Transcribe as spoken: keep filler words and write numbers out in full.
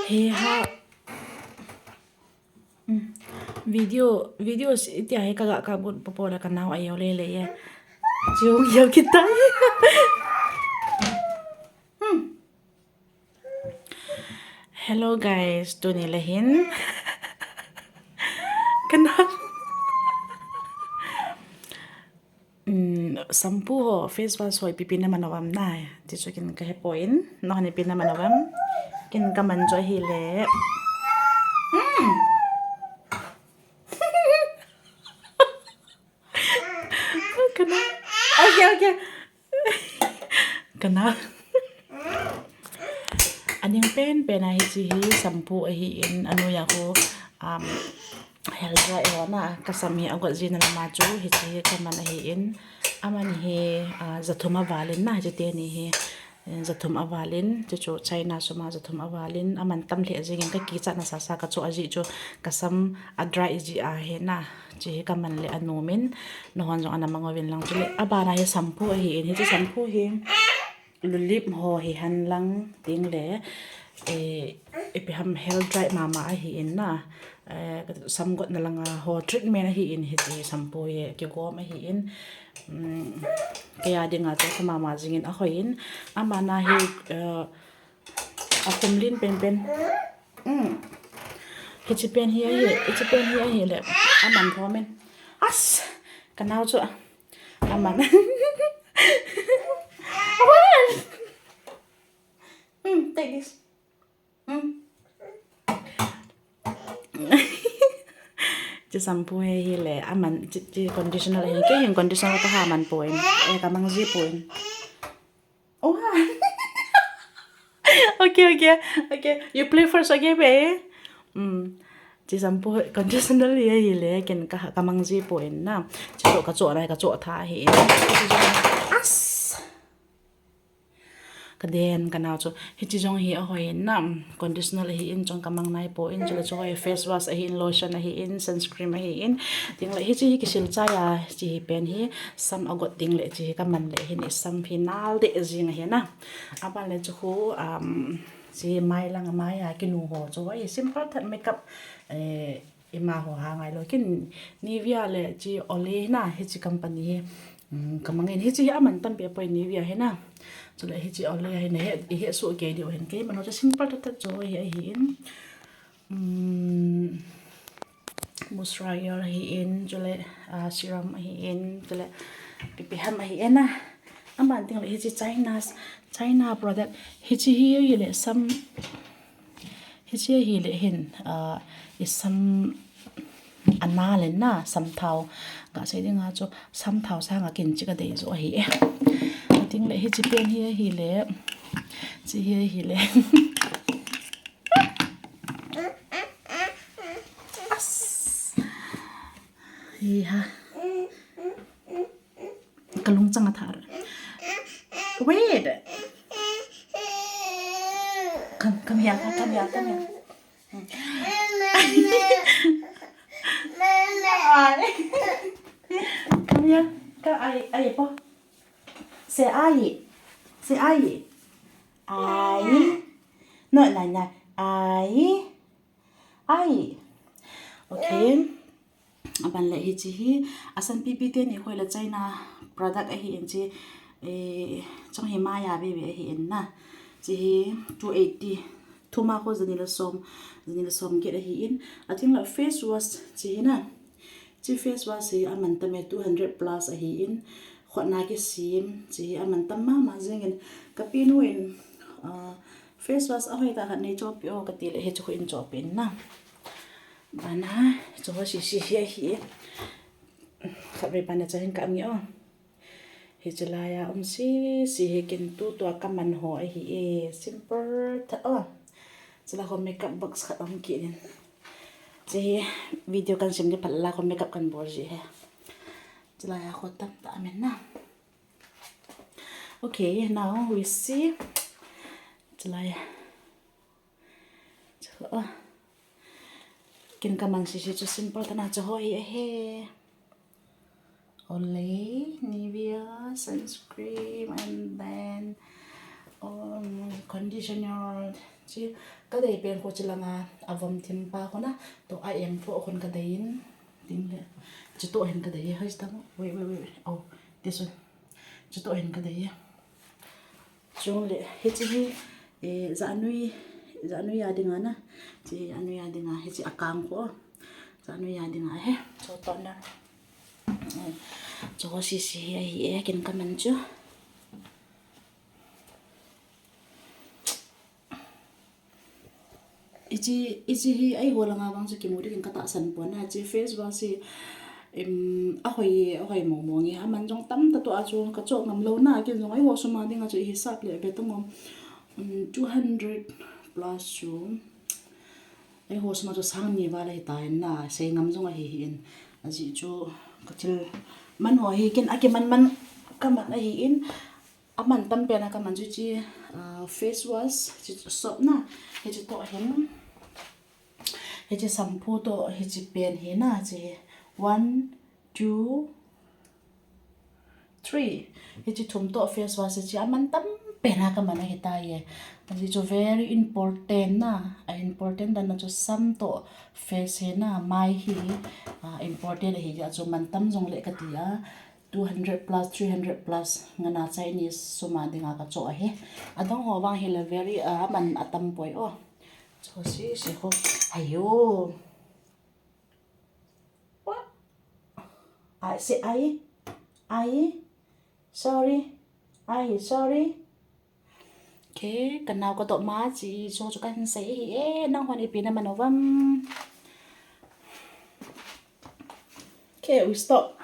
He ha. Hmm. Video, video si tia he kaga kabut popo la kanao ayo lele ye. Chiu yo kita. Hmm. Hello guys, tuni le hin. Kanao. Hmm, shampoo ho, face wash ho, ipi ipi naman uvam na. Tichu kin kahe poi. Nahon ipi naman uvam. Kin kaman chu ahile. Hmm. Kanao. Okay, okay. Kanao. Aning penpen a hiche hi shampoo ahin, anoiya ho, um, hair dry ho na, kasam hi agot jing na lama chu, hiche hi kaman ahin, aman hi, ah, jathum avalin na, hiche teni hi, eh, jathum avalin, chuchu China suma jathum avalin, aman tam lheh jingin kakichat na sasa kachoh ajeh chu, kasam adry ji ahi na, hiche hi kaman le anomin, nahon jong ana mang uvin lang chule, abana hi shampoo ahin, hiche shampoo hi, Lulip ho hihen lang ding le, eh, ipi ham hair dry mama ahin na, eh, samgotna langa ho treatment ahin hiche shampoo hi kigom ahin, um, keiya dinga chu ka mama jingin ahoiyin, amana hi, eh, akum lin penpen. Um, hiche pen hi ahi, hiche pen hi ahile, aman thomin. As, kanao chu. Aman. Hmm, take this. Hmm. Hiche shampoo hi ahile, aman, hiche, hiche conditioner hi, kei hin conditioner kaha man poi. Eh, kamang ji poi. Oh, ha. Okay, okay, okay. You play first, okay, babe? Hmm. Hiche shampoo conditioner hi ahile, ken ka, kamang ji poi na. Hiche chu kachoh na, kachoh tha ahi. As. Kaden kanao chu. Hiche jong hi ahoi na. Conditioner ahin, chong kamang nai poi. Chule chu ahoi face wash ahin, lotion ahin, sunscreen ahin. Ding le hiche hi kisil chaiya, hiche hi pen hi. Sam agot ding le hiche hi kaman le hin, isam hi nal deh jing ahi na. Aban le chu khu, um, hiche mai lang amai a kinu ho chu. Ahi simple that makeup, eh, Ima ho ha ngai lou kin Nivea le hiche Olay na hiche company hi. Um, kamangin hiche hi aman tampi apoi Nivea hi na. Chule hiche Olay hi na he, ihet soh kei diu hin keiman ho chu simple tah tah chu hi ahin. Um, moisturizer ahin, chule, ah, serum ahin, chule ipi ipi ham ahin na. Aman ding le hiche China, China product. Hiche hi ahile sam Hiche ahile hin, ah, isam ana le na, sam thao. Gasei dinga chu sam thao sanga kin chi kadei jo ahi e. Ding le hiche pen hi ahile. Hiche hi ahile. As. Hi ha. Kalungchang athah. Wait. Come, come here, come here, come here. Ai. Come here. Come, ai, ai, po. Say ai. Say ai. Ai. No, no, no. Ai. Ai. Okay. Aban le hiche hi, asan pipi teni hoi le China product ahin hiche, eh, chong hi maya bebe ahin na. Hiche hi two eighty, thum a khu jani le som, jani le som get ahin. Ading le face wash hiche hi na. Hiche face wash hi aman tam e two hundred plus ahin. Khotna kisem, hiche hi aman tam mama jingin. Kapinu in, ah, face wash ahoi tah khat nei chohpeh o kati le hiche khu in chohpeh in na. Bana, chu ho sisi hi ahi. Khatvei bana chu hin ka am nge o. Hiche laiya um sisi hi kin tutua kaman ho ahi e. Simple tah o. Chulai ho makeup box khat um kit in. Hiche hi video kan sem di phat lai ho makeup kan bol ji hi. Chulaiya ho tamtah amen na. Okay, now we see. Chulai. Chu, oh. Kin kaman sisi chu simple tah na chu ho hi ahi. Olay, Nivea, sunscreen, and then, um, conditioner. Chi, kadei pen khu chi langa avom thim pa khu na, to a eng pho khun kadei in, ting le. Chi to hin kadei, hoi ta mo. Wait, wait, wait, wait. Oh, this one. Chi to hin kadei. Chung le, hichi hi, eh, janui, janui a dinga na. Chi janui a dinga, hichi akang khu. Janui a dinga he. Cho to na. Eh, cho si si hi ahi e, kin kaman chu. Hichi, hichi hi eiho langa vang chu kimu ding in katahsan pon a, hichi face wash hi, em, ahoi, ahoi mong mong e, aman jong tamtah to a chu kachoh ngam lou na, kin jong eiho sum a dinga chu ihisap le ve tang um, um, two hundred plus chu, eiho sum a chu sang ni val ahi ta in na, sei ngam jong ahi hi in, ajeh chu kathil man ho hi kin akiman man kaman ahi in, Aman tam pen a kaman chu chi, ah, face wash, chi soap na, hichi to hin, hichi shampoo to, hichi pen hi na, chi one, two, three, hichi thum to face wash, hichi aman tam pen a kaman ahi ta ye. Hichi chu very important na, a important dan na chu sam to face hi na, mai hi, ah, important ahi, a chu man tam jong le kati a. Two hundred plus, three hundred plus, ngana Chinese sum a dinga kachoh ahi. Adang ho vang hi le very, ah, aman atam poi o. Cho si si ho. Ayo. What? I say I. I. Sorry. I. Sorry. Okay, kanao kadoh ma chi, cho chu kahin sei hi e, nang hon ipi na man uvam. Okay, we stop.